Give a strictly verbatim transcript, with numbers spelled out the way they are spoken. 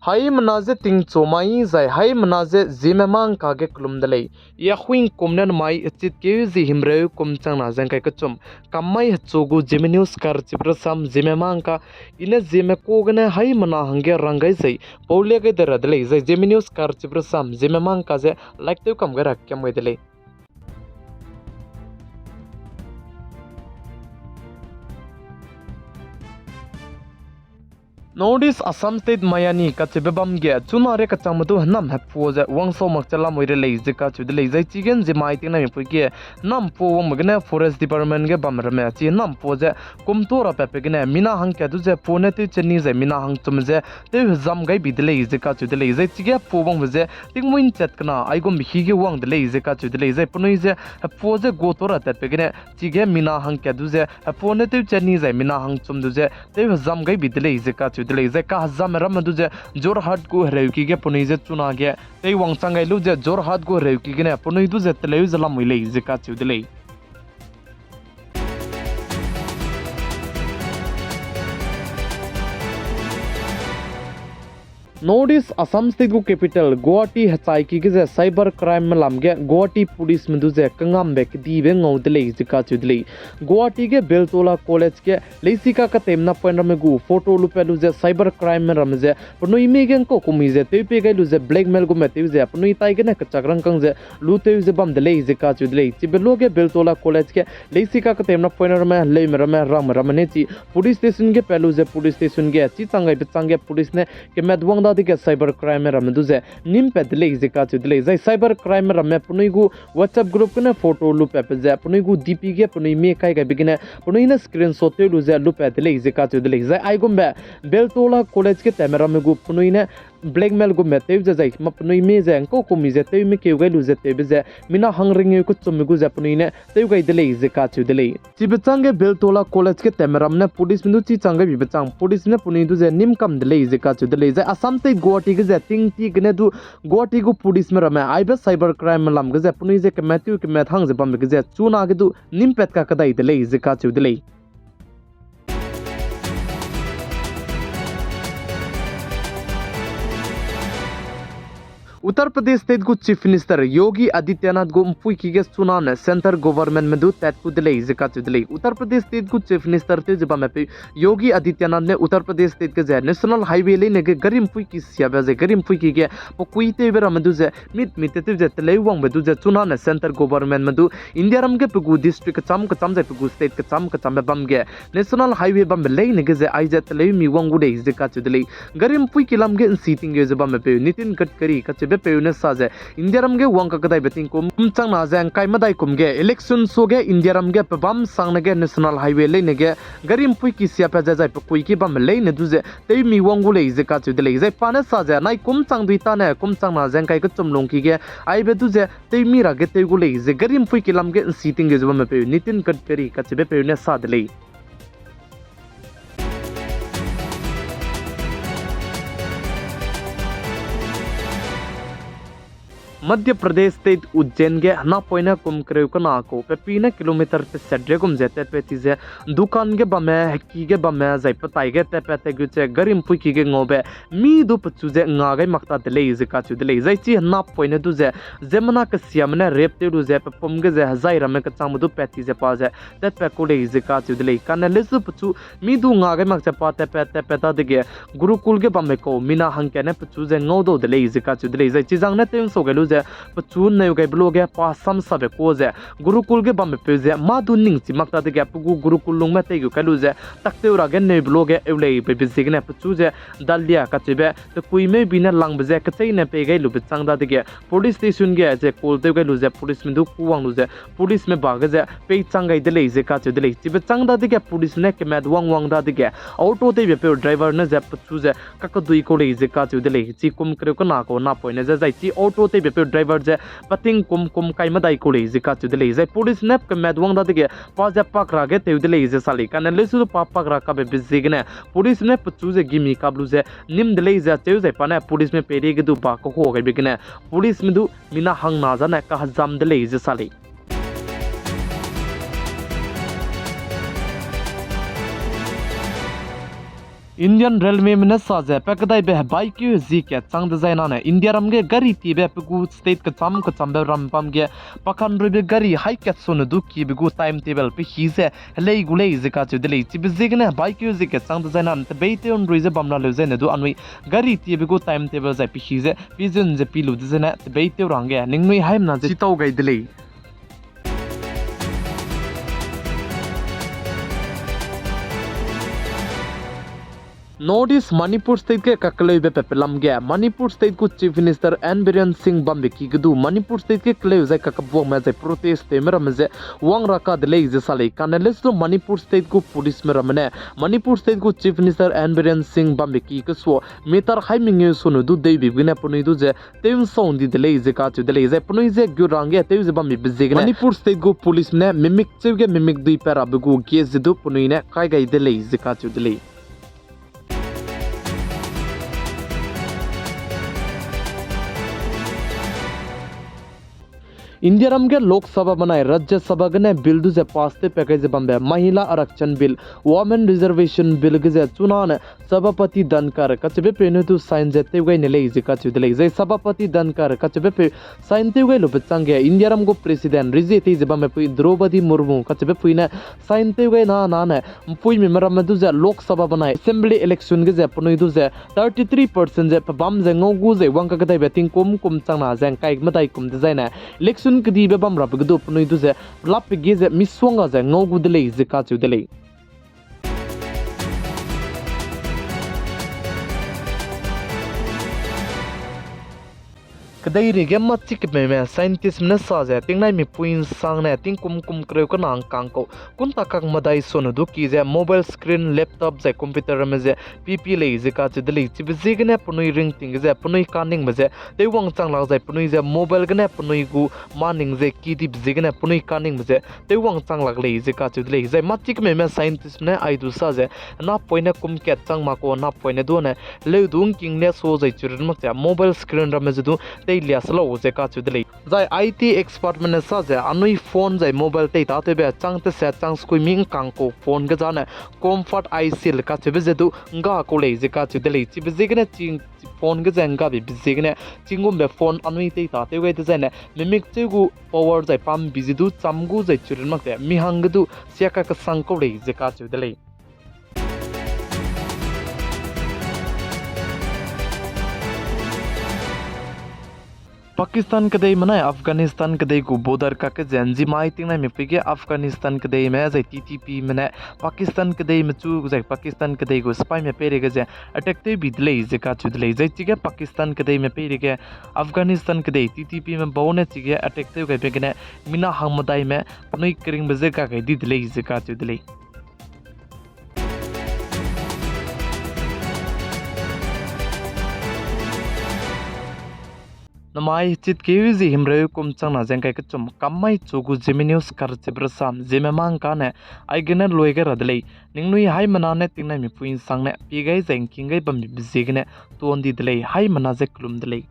Haimena ze tingchu mai zai haimena ze Zeme mangka ge kelum de lei. Yahuing kum ne mai echit keu zi himreu kum changna ze ngkai kechum. Kam mai hechu gu Zeme News karchibe rasam Zeme mangka, i ne Zeme ku gene haimena hangge rang gai zai, paulia gai de ra de lei zai Zeme News karchibe rasam Zeme mangka ze like tew kam gai ra kiam gai de lei. North East Assam State Mayani kacheube bam ge chuna ria kachangme du hênam hepua ze wangsau mak che lamui re lei ze kacheu de lei. Zai chige nzimai tingnamipui ge hênam pua wangbe gene Forest Department ge bam ramme chi hênam pua ze kum tua ra patbe gene mina hangkat du ze pua ne tew che ni zai mina hangchum ze tew hezam gai bi de lei ze kacheu de lei. Zai chige pua wangbe ze tingmui nchat kena aigumbe hi ge wang de lei ze kacheu de lei. Zai penui ze hepua ze gu tua ra tatbe gene chige mina hangkat du ze hepua ne tew che ni zai mina hangchum du ze tew hezam gai bi de lei ze kacheu de lei. Zai kahezamme ramme du ze Jorhat gu hereuki ge penui ze chuna ge teiwang chang gai lu ze Jorhat gu hereuki gene penui du ze teleu ze lamui lei ze kacheu de lei. North East Assam State gu capital Guwahati hechaiki ge ze cyber crimeme lam ge Guwahati policeme du ze kangambe kedibe ngau de lei ze kacheu de lei. Guwahati ge Beltola College ge leisika kateimena point ramme gu photo lupat lu ze cyber crimeme ramme ze penui mei ge ngkau kummi ze tew pei gai lu ze blackmail gume tew ze penui tai gene kechak rangkâng ze lutew ze bam de lei ze kacheu de lei. Chibe luage Beltola College ge leisika kateimena point ramme, leume ramme, rangme ramme ne chi police station ge pat lu ze police station ge chi chang gaibe chang ge police ne kemat wang dadege cyber crimeme ramme du ze nîm pat de lei ze kacheu de lei. Zai cyber crimeme ramme penui gu WhatsApp group gene photo lupatbe ze penui gu DP ge penui mei kai gaibe gene penui ne screenshot tew lu ze lupat de lei ze kacheu de lei. Zai aigumbe Beltola College ge tatme ramme gu penui ne blackmail gume tew ze zai ma penui mei ze ngkau kummi ze tewme keu gai lu ze tewbe ze mina hang ringeu kechumme gu ze penui ne tew gai de lei ze kacheu de lei. Chibe chang ge Beltola College ge tatme ramme ne policeme du chi chang gai bibe chang policeme ne penui du ze nîm kam de lei ze kacheu de lei. Zai Assam State Guwahati ge ze tingti gene du Guwahati gu policeme ramme aibe cyber crimeme lam ge ze penui ze kemat tew kemat hang ze bambe ge ze chuna ge du nîm pat kakadai de lei ze kacheu de lei. Uttar Pradesh State gu Chief Minister Yogi Adityanath gu mpuiki ge chunane Centre Governmentme du tat ku de lei ze kacheu de lei. Uttar Pradesh State gu Chief Minister tew ze bamme peu Yogi Adityanath ne Uttar Pradesh State ge ze National Highway leine ge gari mpuiki siabe zai gari mpuiki ge pekui tewbe ramme du ze mit mit te tew ze teleu wangbe du ze chunane Centre Governmentme du Indiaram ge pe gu district kecham kecham zai pe gu state kecham kechambe bam ge National Highway bambe leine ge ze aize teleu mi wang gu lei ze kacheu de lei. Gari mpuiki lam ge nsi tinggeu ze bamme peu Nitin Gadkari kacheube peu ne sa ze Indiaram ge wang kakadaibe tingkum changna ze ngkai medai kum ge election suage Indiaram ge pebâm sangne ge National Highway leine ge gari mpuiki siapat ze zai pekuiki bamme leine du ze tew mi wang gu lei ze kacheu de lei. Zai pa ne sa ze nai kum chang dui tane kum changna ze ngkai kechum lungki ge aibe du ze tew mi ra ge tew gu lei ze gari mpuiki lam ge nsi tinggeu ze bamme peu Nitin Gadkari kacheube peu ne sa de lei. Madhya Pradesh State Ujjain ge napoine kum kereu kena kau pepi ne kilometer teset re gum ze tatpat ti ze dukan ge bamme, heki ge bamme zai petai ge tatpat tat gu ze gari mpuiki ge ngaube mi du pechu ze nga gai mak ta de lei ze kacheu de lei. Zai chi napoine du ze ziemmena kesiame ne rape tew lu ze pepum ge ze hezai ramme kechangme du pat ti ze pa ze tatpat ku lei ze kacheu de lei. Kane lesu pechu mi du nga gai mak ze pa tatpat tatpat dadege Gurukul ge bamme kau mina hangkat ne pechu ze ngau dau de lei ze kacheu de lei. Zai chizang ne tew nsau gai lu ze pechu neu gaibe luage pa samsabe ku ze Gurukul ge bamme peu ze mâ du ningchi mak dadege pe gu Gurukul lungme tei gu kai lu ze taktew ra ge neube luage eu lei beibe ziegene pechu ze Dalia kacheube pekuimeubi ne langbe ze kecheîne pei gai lube chang dadege police station ge ze call tew gai lu ze policeme du kûwang lu ze policeme ba ge ze peichang gai de lei ze kacheu de lei. Chibe chang dadege policeme ne kemat wang wang dadege auto tewbepeu driver ne ze pechu ze kakedui kau lei ze kacheu de lei. Chi kum kereu kena kau napoine ze zai chi auto tewbepeu driver ze peting kum kum kai medai kau lei ze kacheu de lei. Zai policeme ne kemat wang dadege pa ze pak ra ge tew de lei ze sa lei. Kane lesu du pa pak ra kabe be ziegene policeme ne pechu ze gimi kap lu ze nîm de lei ze acheu zai pa ne policeme peireige du ba kehua gaibe gene policeme du mina hangna zane kahezam de lei ze sa lei. Indian Railwayme ne sa ze, pa kedaibe hebaikeu zie kat chang dezai nane Indiaram ge gari tiebe pe gu state kecham kechambe ram bam ge pakhanruibe gari haî kat sone du kiebe gu timetable pe hî ze helei gu lei ze kacheu de lei. Chibe ziegene hebaikeu zie kat chang dezai nane tebeitew ’nrui ze bam la leu zene du anui gari tiebe gu timetable zai pe hî ze pizun ze pi lu dezene tebeitew ra hangge ningnui haimena ze chitau gai de lei. North East Manipur State ge kakeleube pepelam ge Manipur State gu Chief Minister N Biren Singh bambe ki ge du Manipur State ge keleu zai kakebuakme zai protest tewme ramme ze wang ra ka de lei ze sa lei. Kane lesu Manipur State gu policeme ramme ne Manipur State gu Chief Minister N Biren Singh bambe ki kesua meter haî mengeu sone du deibe gene penui du ze tew ’nsau ’ndi de lei ze kacheu de lei. Zai penui ze gu ra hangge tew ze bambe ziegene Manipur State gu policeme ne mimik cheu ge mimik dui pat rabe gu case ze du penui ne kai gai de lei ze kacheu de lei. Indiaram ge Lok Sabha benai Rajya Sabha gene bill du ze pass tewpat kai ze bambe Mahila Arakshan Bill, Women Reservation Bill ge ze chunane Sabhapati Dhankar kacheubepeu ne du sign ze tew gai ne lei ze kacheu de lei. Zai Sabhapati Dhankar kacheubepeu sign tew gai lube chângge Indiaram gu President rezie tei ze bamme pui Droupadi Murmu kacheubepui ne sign tew gai na nane ’mpuimi meramme du ze Lok Sabha benai Assembly election ge ze penui du ze thirty three percent ze pebâm ze ngau gu ze wang kakedaibe tingkum kum changna ze ’ngkai medai kum dezaine election kedibe bam rabe ge du penui du ze pelapbe ge ze misongga ze ngau gu de lei ze kacheu de lei. Kedeirei ge mâchi kemeume scientistme ne sa ze tingnaimipui ’nsangne tingkum kum kereu kena ’ngkang kau kunta kak medai sone du ki ze mobile screen, laptop zai computer ramme ze pipi lei ze kacheu de lei. Chibe ziegene penui ringting ge ze penui kaningbe ze tewwang chang lak zai penui ze mobile gene penui gu maning ze kidibe ziegene penui kaningbe ze tewwang chang lak lei ze kacheu de lei. Zai mâchi kemeume scientistme ne ai du sa ze napoine kum kat chang mak kau napoine du ne heleu du ’ngking lia sa zai chirun mak ze mobile screen ramme ze du teilia se lau ze kacheu de lei. Zai I T expertme ne sa ze anui phone zai mobile tei tatewbe chang tese chang sekuimi ’ngkang kau phone ge zane comfort eye shield kacheube ze du ’ngga kau lei ze kacheu de lei. Chibe ziegene chi phone ge ze ’nggabe ziegene chigumbe phone anui tei tatew gai dezaine mimik cheu gu power zai pambi ze du cham gu zai chirun mak ze mi hangge du siaka kesang kau lei ze kacheu de lei. Pakistan kedei menai Afghanistan kedei gu border kakge ze ’nzimai tingnaimipui ge Afghanistan kedeime zai T T Pme ne Pakistan kedeime chu zai Pakistan kedei gu sipaime peireige ze attack tewbi de lei ze kacheu de lei. Zai chige Pakistan kedeime peireige Afghanistan kedei T T Pme bau ne chige attack tew gaibe gene mina hangmedaime penui keringbe je ga gai di de lei ze kacheu de lei. Namai chitkeu ze himreu kum changna ze ’ngkai kechum kam mai chu gu Zeme News karchibe rasam Zeme mangkane aigene lui gai ra de lei. Ningnui haimena ne tingnaimipui ’nsangne pie gai zai ’ngking gai bambibe ziegene tuan di de lei, haimena ze kelum de lei.